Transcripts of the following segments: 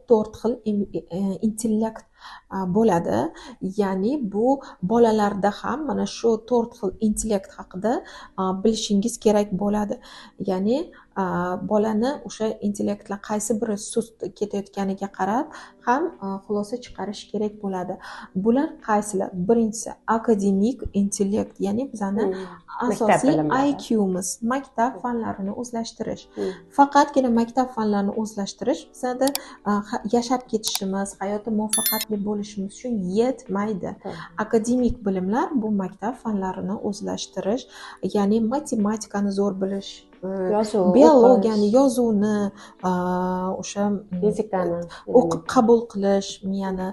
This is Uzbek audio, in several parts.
To'rt xil intellekt bo'ladi. Ya'ni bu bolalarda ham mana shu 4 xil intellekt haqida bilishingiz kerak bo'ladi. Ya'ni bolani o'sha intellektlar qaysi biri sust ketayotganiga qarab ham xulosa chiqarish kerak bo'ladi. Bular qaysilar? Birinchisi akademik intellekt, ya'ni bizani asosiy IQ'miz, maktab fanlarini o'zlashtirish. Faqatgina maktab fanlarini o'zlashtirish bizada yashab ketishimiz, hayotda muvaffaqiyatli bo'lishimiz uchun yetmaydi. Akademik bilimlar bu maktab fanlarini o'zlashtirish, ya'ni matematikani zo'r bilish, biologiyani, yozuvni, o'sha fizikani o'qib qabul qilish, miyani,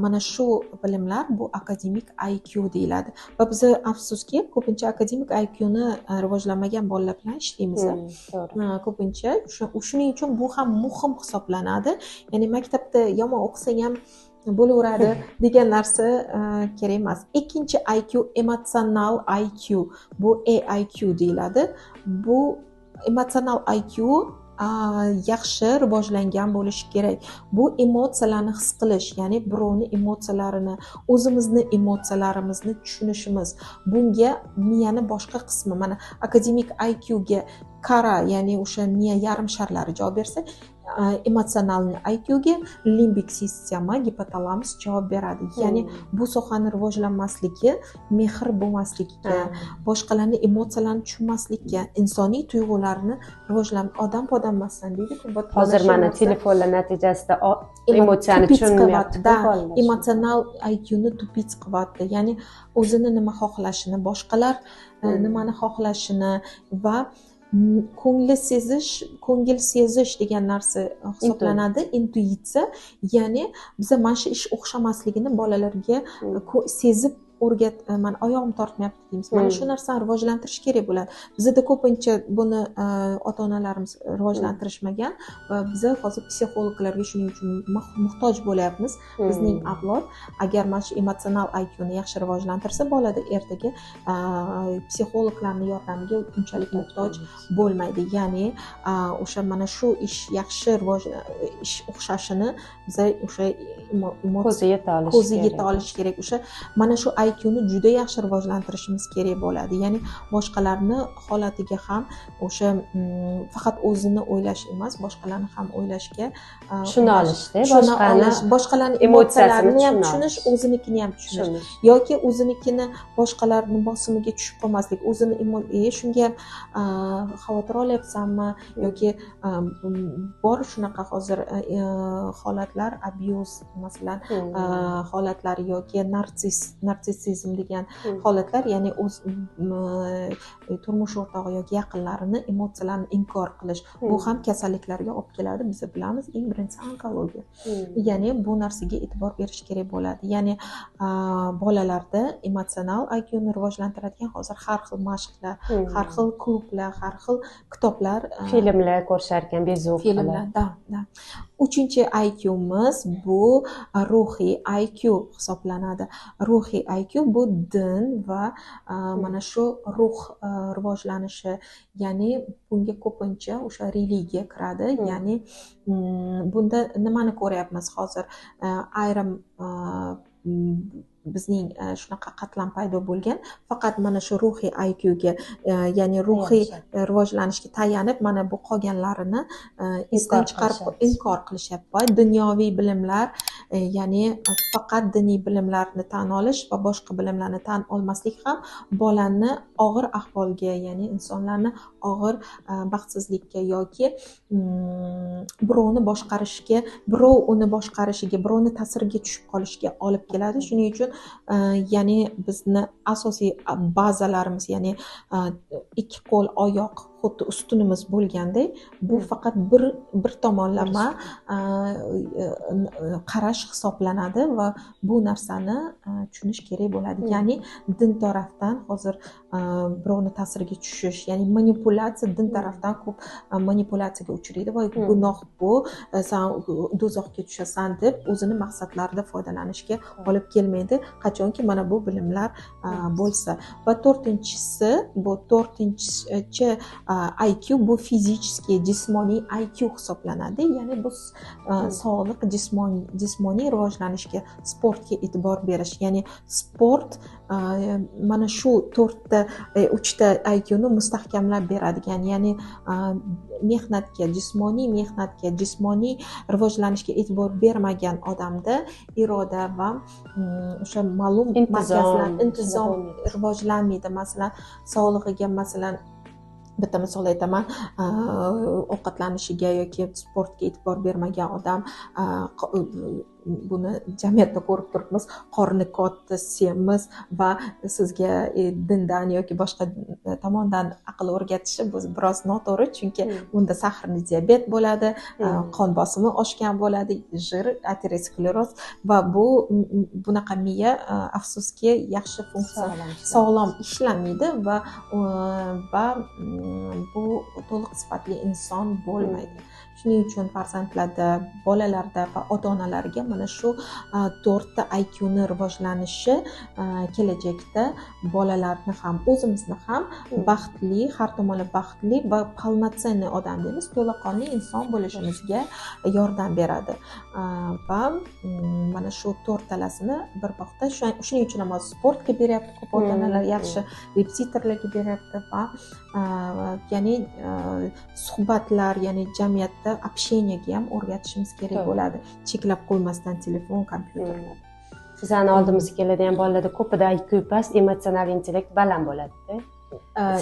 mana shu bilimlar bu akademik IQ deyiladi. Va biz afsuski ko'pincha akademik IQni rivojlanmagan bolalar bilan ishlaymiz. Ko'pincha shuning uchun bu ham muhim hisoblanadi. Ya'ni maktabda yomon o'qisang ham bo'laveradi degan narsa kerak emas. Ikkinchi IQ emotsional IQ, bu EIQ deyiladi. Bu emotsional IQ yaxshi rivojlangan bo'lishi kerak. Bu emotsiyalarni his qilish, ya'ni birovni emotsiyalarini, o'zimizni emotsiyalarimizni tushunishimiz. Bunga miyani boshqa qismi, mana akademik IQga qara, ya'ni o'sha miya yarim sharlari javob bersa, emotsional IQga limbik sistema, gipotalamus javob beradi. Ya'ni bu sohani rivojlanmasligi mehr bo'lmasligiga, boshqalarning emotsiyalarini tushunmaslikka, insoniy tuyg'ularni odam podanmasdan deydi-ku. Hozir mana telefonlar natijasida emotsiyani tushunmayapti. Emotsional IQni tupit qilyapti. Ya'ni o'zini nima xohlashini, boshqalar nimani xohlashini va ko'ngil sezish degan narsa hisoblanadi, intuitsiya. Ya'ni biza mana shu ish o'xshamasligini bolalarga sezib o'rgat, mana oyog'im tortmayapti deymiz. Mana shu narsani rivojlantirish kerak bo'ladi. Bizda ko'pincha buni ota-onalarimiz rivojlantirishmagan va biza hozir psixologlarga shuning uchun muhtoj bo'lyapmiz. Bizning avlod agar mana shu emotsional IQni yaxshi rivojlantirsa, bolada ertaga psixologlarning yordamiga unchalik muhtoj bo'lmaydi. Ya'ni o'sha mana shu ish yaxshi ish o'xshashini biza o'sha ko'zi yeta olish kerak. O'sha mana shu IQni juda yaxshi rivojlantirishimiz kerak bo'ladi. Ya'ni boshqalarni holatiga ham o'sha faqat o'zini o'ylash emas, boshqalarni ham o'ylashga tushuna olishda, boshqalarning emotsiyalarini ham tushunish, o'zinikini ham tushunish yoki o'zinikini boshqalarning bosimiga tushib qolmaslik, o'zini shunga xavotir olyapsanmi yoki bor shunaqa hozir holatlar, abuse masalan holatlar yoki narsissizm degan holatlar, ya'ni o'z turmush o'rtog'i yoki yaqinlarini emotsiyalarini inkor qilish, bu ham kasalliklarga olib keladi. Biz bilamiz, eng birinchisi onkologiya. Ya'ni bu narsaga e'tibor berish kerak bo'ladi. Ya'ni bolalarda emotsional IQni rivojlantiradigan hozir har xil mashqlar, har xil klublar, har xil kitoblar, filmlar ko'rishar ekan, bezuq filmlar, da. Uchinchi IQ'miz bu ruhiy IQ hisoblanadi. Ruhiy IQ bu din va mana shu ruh rivojlanishi, ya'ni bunga ko'pincha o'sha religiya kiradi. Ya'ni bunda nimani ko'ryapmiz hozir? Ayrim bizning shunaqa qatlam paydo bo'lgan, faqat mana shu ruhiy IQga, ya'ni ruhiy rivojlanishga tayanib mana bu qolganlarini esdan chiqarib inkor qilishyapti. Dunyoviy bilimlar, ya'ni faqat diniy bilimlarni tan olish va boshqa bilimlarni tan olmaslik ham bolani og'ir ahvolga, ya'ni insonlarni og'ir baxtsizlikka yoki birovni boshqarishga, birov uni boshqarishiga, birovni ta'siriga tushib qolishiga olib keladi. Shuning uchun ya'ni bizni asosiy bazalarimiz, ya'ni ikki qo'l, oyoq xuddi ustunimiz bo'lgandek, bu faqat bir tomonlama qarash hisoblanadi va bu narsani tushunish kerak bo'ladi. Ya'ni din tarafdan hozir birovni ta'siriga tushish, ya'ni manipulyatsiya, din tarafdan ko'p manipulyatsiyaga uchraydi va gunoh bu, san do'zaxga tushasan deb o'zini maqsadlarida foydalanishga olib kelmaydi, qachonki mana bu bilimlar bo'lsa. Va to'rtinchisi, bu to'rtinchi IQ bu физический, jismoniy IQ hisoblanadi. Ya'ni bu sog'liq, jismoniy rivojlanishga, sportga e'tibor berish. Ya'ni sport mana shu to'rtta, uchta IQni mustahkamlab beradigan, ya'ni mehnatga, jismoniy mehnatga, jismoniy rivojlanishga e'tibor bermagan odamda iroda va o'sha ma'lum markazlar, intizom rivojlanmaydi. Masalan, sog'lig'iga, masalan, bitta misol aytaman, ovqatlanishiga yoki sportga e'tibor bermagan odam, buni jamiyatda ko'rib turibmiz, qorni katta, semiz va sizga dindan yoki boshqa tomondan aql o'rgatishi bu biroz noto'g'ri, chunki unda сахарный диабет bo'ladi, qon bosimi oshgan bo'ladi, жир, ateroskleroz va bu bunaqa miya afsuski yaxshi funksiya, sog'lom ishlamaydi va bu to'liq sifatli inson bo'lmaydi. Shuning uchun farzandlarda, bolalarda va ota-onalarga mana shu to'rtta IQni rivojlanishi kelajakda bolalarni ham, o'zimizni ham baxtli, har tomonlama baxtli va полноценный odam deymiz, to'laqonli inson bo'lishimizga yordam beradi. Va mana shu to'rttalasini bir vaqtda, shuning uchun ham sportga beryapti ko'p ota-onalar, yaxshi repetitorlarga beryapti va ya'ni suhbatlar, ya'ni jamiyatda общение ga ham o'rgatishimiz kerak bo'ladi, cheklab qo'ymasdan telefon, kompyuterlar. Bizani oldimizga keladigan bolalarda ko'pida IQ past, emotsional intellekt baland bo'ladi-da.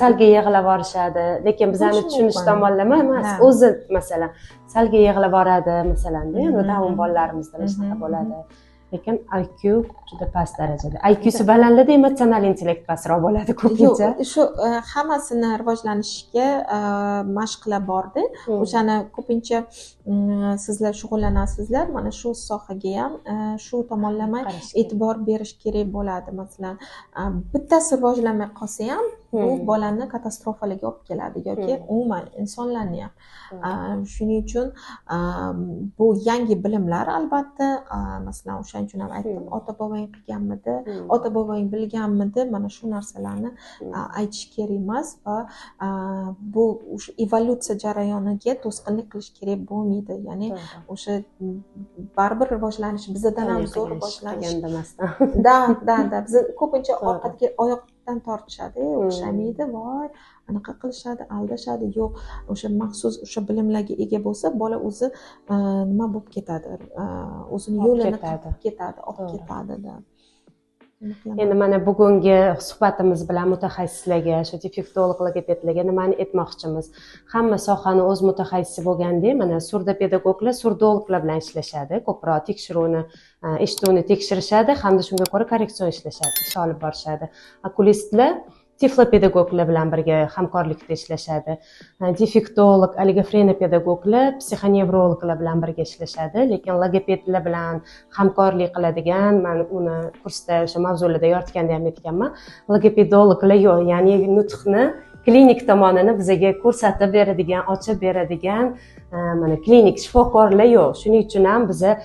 Salga yig'lab borishadi, lekin bizani tushunish tomonlama emas, o'zi masalan salga yig'lab boradi, masalan-da, Down bolalarimizda shunaqa bo'ladi. Lekin IQ juda past darajada. IQsi balandlarda emotsional intellekt pastroq bo'ladi ko'pincha. Yo'q, shu hammasini rivojlanishiga mashqlar bordi. O'shani ko'pincha sizlar shug'ullanasizlar, mana shu sohaga ham shu tomonlama e'tibor berish kerak bo'ladi. Masalan, bittasi rivojlanmay qolsa ham bu bolani katastrofalarga olib keladi yoki umuman insonlarni ham. Shuning uchun bu yangi bilimlar albatta, masalan, o'shaning uchun ham aytdim, ota-bobong qilganmidi, ota-bobong bilganmidi, mana shu narsalarni aytish kerak emas va bu o'sha evolyutsiya jarayoniga to'sqinlik qilish kerak bo'lmaydi. Ya'ni o'sha baribir rivojlanish bizadan ham zo'r rivojlanish. Da, da, da. Biz ko'pincha orqaga oyoqdan tortishadi, o'xshamaydi, voy, anaqa qilishadi, aldashadi. Yo'q, o'sha maxsus o'sha bilimlarga ega bo'lsa, bola o'zi nima bo'lib ketadi, o'zini yo'lini topib ketadi, olib ketadi. Endi mana bugungi suhbatimiz bilan mutaxassislarga, shu defektolog, logopedlarga nimani aytmoqchimiz? Hamma sohani o'z mutaxassisi bo'lganda, mana surdopedagoglar surdologlar bilan ishlashadi, ko'proq tekshiruvni, eshituvni tekshirishadi hamda shunga ko'ra korreksion ishlashadi, ish olib borishadi. Okulistlar tiflopedagoglar bilan birga hamkorlikda ishlashadi. Defektolog, oligofrenopedagoglar psixonevrologlar bilan birga ishlashadi, lekin logopedlar bilan hamkorlik qiladigan, men uni kursda o'sha mavzularda yoritganda ham aytganman, logopedologlar yo'q, ya'ni nutqni klinik tomonini bizga ko'rsatib beradigan, ochib beradigan mana klinik shifokorlar yo'q. Shuning uchun ham biza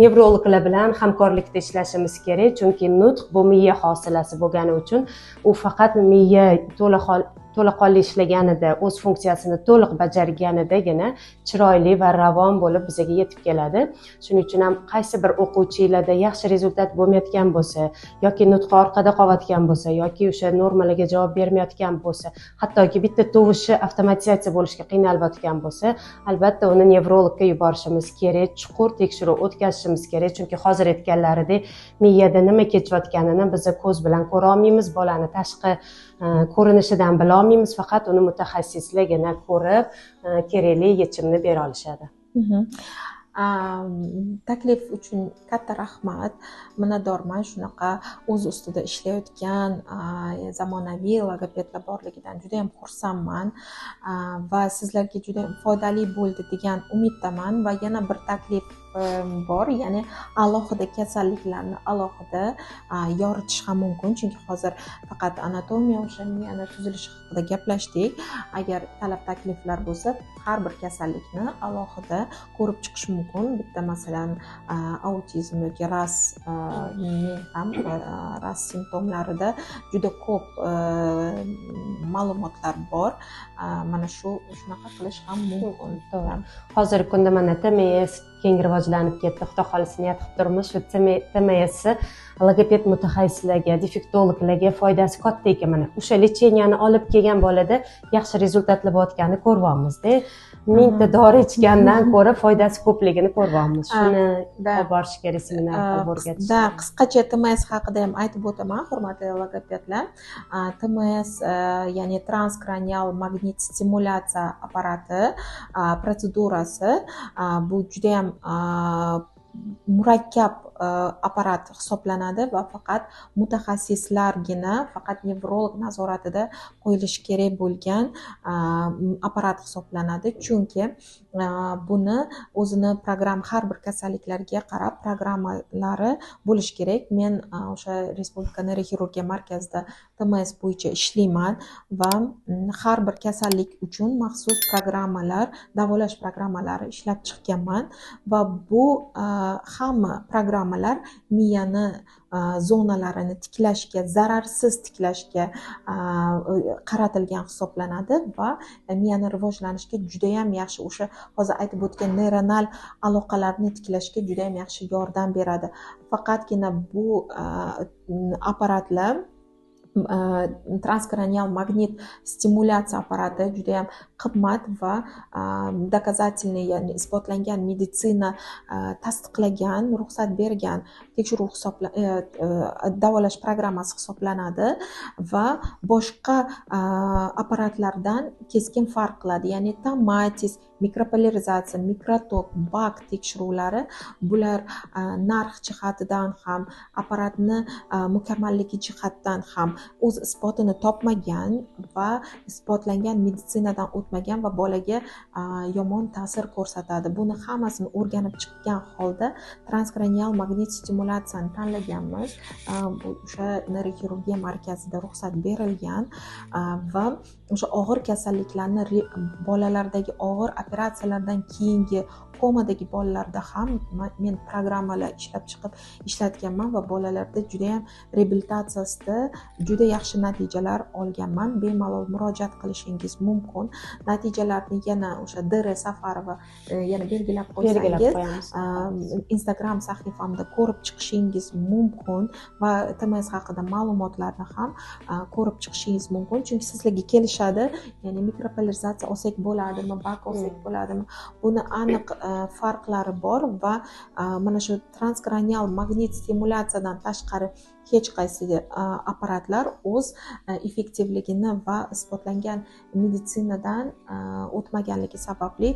nevrologlar bilan hamkorlikda ishlashimiz kerak, chunki nutq bu miya hosilasi bo'lgani uchun u faqat miya to'laqonli ishlaganida, o'z funksiyasini to'liq bajarganidagina chiroyli va ravon bo'lib bizga yetib keladi. Shuning uchun ham qaysi bir o'quvchilarda yaxshi rezultat bo'lmayotgan bo'lsa, yoki nutqi orqada qolayotgan bo'lsa, yoki o'sha normalarga javob bermayotgan bo'lsa, hattoki bitta tovushi avtomatizatsiya bo'lishga qiynalayotgan bo'lsa, albatta uni nevrologga yuborishimiz kerak, chuqur tekshiruv o'tkazishimiz kerak, chunki hozir aytganlaridek miyada nima kechayotganini biz ko'z bilan ko'ra olmaymiz, bolani tashqi ko'rinishidan bila olmaymiz, faqat uni mutaxassislargina ko'rib kerakli yechimni bera olishadi. Taklif uchun katta rahmat. Minnatdorman, shunaqa o'z ustida ishlayotgan zamonaviy logopedlar borligidan juda ham xursandman va sizlarga juda foydali bo'ldi degan umiddaman. Va yana bir taklif bor, ya'ni alohida kasalliklarni alohida yoritish ham mumkin, chunki hozir faqat anatomiya, o'sha miyani tuzilishi haqida gaplashdik. Agar talab takliflar bo'lsa, Har bir kasallikni alohida ko'rib chiqish mumkin. Bitta masalan autizm yoki RAS, men ham RAS simptomlarida juda ko'p ma'lumotlar bor. Mana shunaqa qilish ham mumkin. To'g'ri. Hozirgi kunda mana TMS keng rivojlanib ketdi. Xudo xohlasa niyat qilib turibmiz. Shu TMS logoped mutaxassislarga, defektologlarga foydasi katta ekan. Mana o'sha лечения ni olib kelgan bolada yaxshi результат lar bo'layotganini ko'ryapmiz-da. Mingta dori ichgandan ko'ra foydasi ko'pligini ko'ryapmiz. Shuni olib borish kerak, seminar qilib o'rgatish. Да, qisqacha TMS haqida ham aytib o'taman, hurmatli logopedlar. TMS, ya'ni transkranial magnit stimulyatsiya apparati protsedurasi, bu judayam murakkab apparat hisoblanadi va faqat mutaxassislargina, faqat nevrolog nazoratida qo'yilishi kerak bo'lgan apparat hisoblanadi. Chunki buni o'zini programma, har bir kasalliklarga qarab programmalari bo'lishi kerak. Men o'sha Respublika neyroxirurgiya markazida TMS bo'yicha ishlayman va har bir kasallik uchun maxsus programmalar, davolash programmalari ishlab chiqqanman va bu hamma programmalar miyani zonalarini tiklashga, zararsiz tiklashga qaratilgan hisoblanadi va miyani rivojlanishga judayam yaxshi, o'sha hozir aytib o'tgan neyronal aloqalarni tiklashga judayam yaxshi yordam beradi. Faqatgina bu apparatlar, transkranial magnit stimulyatsiya apparati judayam qimmat va доказательный, ya'ni isbotlangan, meditsina tasdiqlagan, ruxsat bergan tekshiruv davolash programmasi hisoblanadi va boshqa apparatlardan keskin farq qiladi. Ya'ni tomatis, mikropolarizatsiya, mikrotok, BAK tekshiruvlari, bular narx jihatidan ham, apparatni mukammalligi jihatdan ham o'z isbotini topmagan va isbotlangan meditsinadan o'tmagan va bolaga yomon ta'sir ko'rsatadi. Buni hammasini o'rganib chiqqan holda transkranial magnit stimulyatsiyani tanlaganmiz. Bu o'sha neyroxirurgiya markazida ruxsat berilgan va o'sha og'ir kasalliklarni, bolalardagi og'ir operatsiyalardan keyingi komadagi bolalarda ham men programmalar ishlab chiqib ishlatganman va bolalarda judayam reabilitatsiyasida juda yaxshi natijalar olganman. Bemalol murojaat qilishingiz mumkin. Natijalarni yana o'sha DR Safarova yana belgilab qo'ysangiz, Instagram sahifamda ko'rib chiqishingiz mumkin va TMS haqida ma'lumotlarni ham ko'rib chiqishingiz mumkin. Chunki sizlarga kelishadi, ya'ni mikropolarizatsiya olsak bo'ladimi, BAK olsak bo'ladimi, buni aniq farqlari bor va mana shu transkranial magnit stimulyatsiyadan tashqari hech qaysi apparatlar o'z effektivligini va isbotlangan meditsinadan o'tmaganligi sababli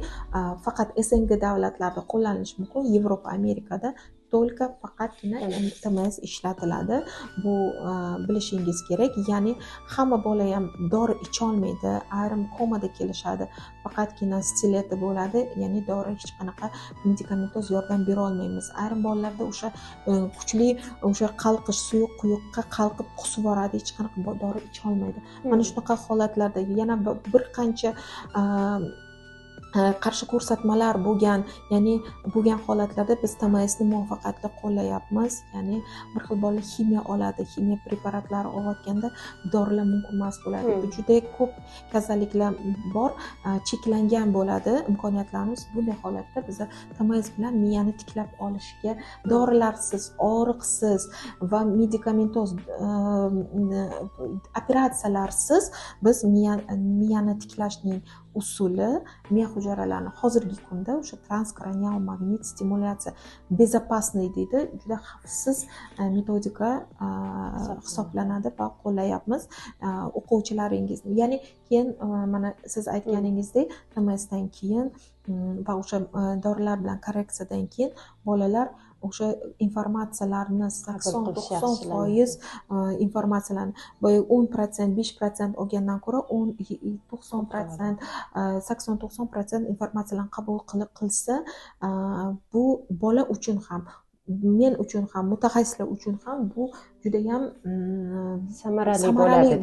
faqat СНГ davlatlarida qo'llanilishi mumkin. Yevropa, Amerikada только faqatgina TMS ishlatiladi. Bu bilishingiz kerak. Ya'ni hamma bola ham dori icholmaydi, ayrim komada kelishadi, faqatgina stileti bo'ladi, ya'ni dori hech qanaqa medikamentoz yordam bera olmaymiz. Ayrim bolalarda o'sha kuchli o'sha qalqish, suyuq quyuqqa qalqib qusib yuboradi, hech qanaqa dori icholmaydi. Mana shunaqa holatlarda yana bir qancha qarshi ko'rsatmalar bo'lgan, ya'ni bo'lgan holatlarda biz TMSni muvaffaqiyatli qo'llayapmiz. Ya'ni bir xil bola ximiya oladi, ximiya preparatlari olayotganda dorilar mumkin emas bo'ladi. Juda ko'p kasalliklar bor, cheklangan bo'ladi imkoniyatlarimiz. Bunday holatda biz TMS bilan miyani tiklab olishga dorilarsiz, og'riqsiz va medikamentoz operatsiyalarsiz biz miyani tiklashning usuli, miya hujayralarini hozirgi kunda o'sha transkranial magnit stimulyatsiya безопасный deydi, juda xavfsiz metodika hisoblanadi va qo'llayapmiz o'quvchilaringizni. Ya'ni keyin mana siz aytganingizdek TMSdan keyin va o'sha dorilar bilan korreksiyadan keyin bolalar o'sha informatsiyalarni 80-90% informatsiyalarni boya 10%, 5% olgandan ko'ra 90%, 80-90% informatsiyalarni qabul qilsa, bu bola uchun ham Men uchun ham, mutaxassislar uchun ham bu judayam samarali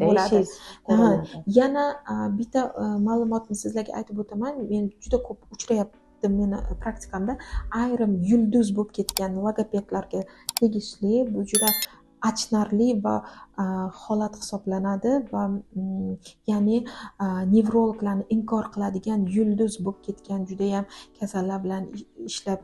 bo'ladi. Yana bitta ma'lumotni sizlarga aytib o'taman. Men juda ko'p uchrayapti meni praktikamda, ayrim yulduz bo'lib ketgan logopedlarga tegishli, bu juda achinarli va holat hisoblanadi va ya'ni nevrologlarni inkor qiladigan yulduz bo'lib ketgan judayam kasallar bilan ishlab